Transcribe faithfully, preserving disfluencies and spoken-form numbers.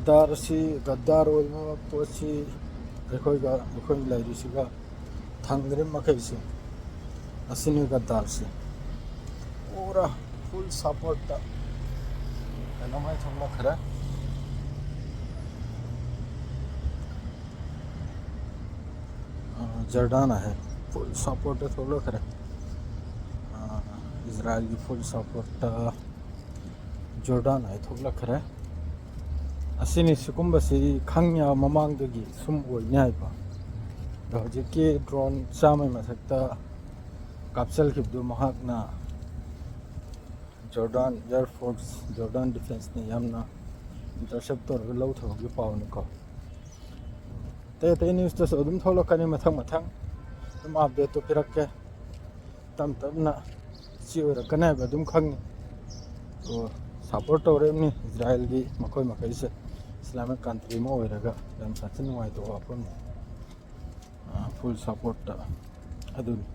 ꯒꯗꯥꯔꯁꯤ, ꯒꯗꯥꯔ ꯑꯣꯏꯕ ꯄꯣꯠꯁꯤ ꯑꯩꯈꯣꯏꯒ, ꯑꯩꯈꯣꯏ ꯂꯩꯔꯤꯁꯤꯒ ꯊꯪꯅꯔꯤꯕ ꯃꯈꯩꯁꯦ, ꯑꯁꯤꯅꯤ ꯒꯗꯥꯔꯁꯦ꯫ ꯄꯨꯔꯥ ꯐꯨꯜ ꯁꯄꯣꯔꯠꯇ ꯀꯩꯅꯣꯃꯥꯏ ꯊꯣꯛꯂꯛꯈ꯭ꯔꯦ꯫ ꯑ, ꯖꯣꯔꯗꯥꯟ ꯍꯥꯏ ꯐꯨꯜ ꯁꯄꯣꯔꯠꯇ ꯊꯣꯛꯂꯛꯈ꯭ꯔꯦ꯫ ꯑ, ꯏꯖꯔꯥꯏꯜꯒꯤ ꯐꯨꯜ ꯁꯄꯣꯔꯠꯇ ꯖꯣꯔꯗꯥꯟ ꯍꯥꯏ ꯊꯣꯛꯂꯛꯈ꯭ꯔꯦ꯫ ꯑꯁꯤꯅꯤ, ꯁꯤꯒꯨꯝꯕꯁꯤ ꯈꯪꯌꯥ ꯃꯃꯥꯡꯗꯒꯤ ꯁꯨꯝ ꯑꯣꯏꯅꯤ ꯍꯥꯏꯕ꯫ ꯑꯗꯣ ꯍꯧꯖꯤꯛꯀꯤ ꯗ꯭ꯔꯣꯟ ꯆꯥꯝꯃꯩ ꯃꯊꯛꯇ ꯀꯥꯞꯆꯜꯈꯤꯕꯗꯨ ꯃꯍꯥꯛꯅ ꯖꯣꯔꯗꯥꯟ ꯑꯦꯌꯔ ꯐꯣꯔꯁ, ꯖꯣꯔꯗꯥꯟ ꯗꯤꯐꯦꯟꯁꯅ ꯌꯥꯝꯅ ꯏꯟꯇꯔꯁꯦꯞ ꯇꯧꯔꯒ ꯂꯧꯊꯕꯒꯤ ꯄꯥꯎꯅꯤꯀꯣ꯫ ꯑꯇꯩ ꯑꯇꯩ ꯅ꯭ꯌꯨꯁꯇꯁꯨ ꯑꯗꯨꯝ ꯊꯣꯛꯂꯛꯀꯅꯤ ꯃꯊꯪ ꯃꯊꯪ ꯑꯗꯨꯝ ꯑꯞꯗꯦꯠꯇꯨ ꯄꯤꯔꯛꯀꯦ꯫ ꯇꯞ ꯇꯞꯅ ꯁꯤ ꯑꯣꯏꯔꯛꯀꯅꯤ ꯍꯥꯏꯕ ꯑꯗꯨꯝ ꯈꯪꯉꯤ꯫ ꯑꯣ, ꯁꯄꯣꯔꯠ ꯇꯧꯔꯤꯕꯅꯤ ꯏꯖꯔꯥꯏꯜꯒꯤ ꯃꯈꯣꯏ ꯃꯈꯩꯁꯦ꯫ ꯏꯁꯂꯥꯃꯤꯛ ꯀꯟꯇ꯭ꯔꯤ ꯑꯃ ꯑꯣꯏꯔꯒ ꯌꯥꯝ ꯁꯥꯊꯤ ꯅꯨꯡꯉꯥꯏꯇꯕ ꯋꯥꯐꯝꯅꯤ꯫ ꯐꯨꯜ ꯁꯄꯣꯔꯠꯇ ꯑꯗꯨꯅꯤ꯫